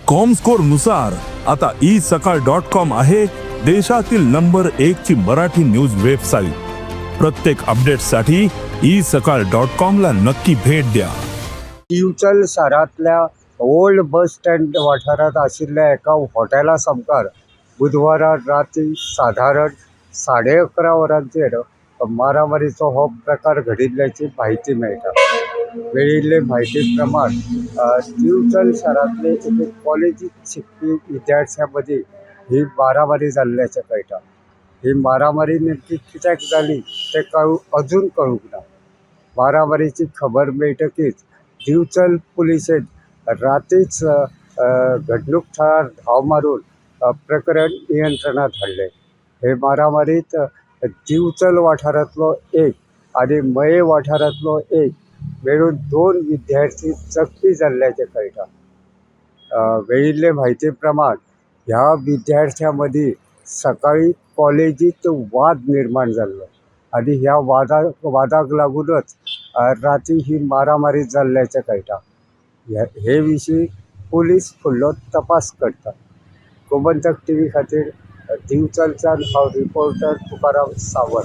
Comscore नुसार आता E सकाळ डॉट कॉम आहे देशातील नंबर एक ची मराठी न्यूज वेबसाईट. प्रत्येक अपडेटसाठी ई सकाळ डॉट कॉम ला नक्की भेट द्या. दिवचल शारांतल्या ओल्ड बस स्टँड वाठारांत आशिल्ल्या एका हॉटेला सामकार बुधवारा राती सादारण 11:30 वरांचेर मारामारीचो हो प्रकार घडिल्ल्याची म्हायती मेळटा. मेळिल्ले म्हायती प्रमाण दिवचल शारांतले एके कॉलेजीत शिकपी विद्यार्थ्यां मदीं ही मारामारी जाल्ल्याचें कळटा. ही मारामारी नेमकी कित्याक जाली तें अजून कळूंक ना. मारामारीची खबर मेळटकीच दिवचल पुलिशेन रातीच घडणूक थळार धांव मारून प्रकरण नियंत्रणांत हाडलें. हे मारामारीत दिवचल वाठारांतलो एक आनी मये वाठारांतलो एक मेळून दोन विद्यार्थी जखमी जाल्ल्याचें कळटा. मेळिल्ले म्हायती प्रमाण ह्या विद्यार्थ्यां मदीं सकाळीं कॉलेजींत वाद निर्माण जाल्लो आनी ह्या वादाक लागूनच राती ही मारामारी जाल्ल्याचें कळटा. हे विशीं पुलीस फुडलो तपास करता. गोमंतक टीव्ही खातीर दिवचलच्यान हांव रिपोर्टर तुकाराम सावंत.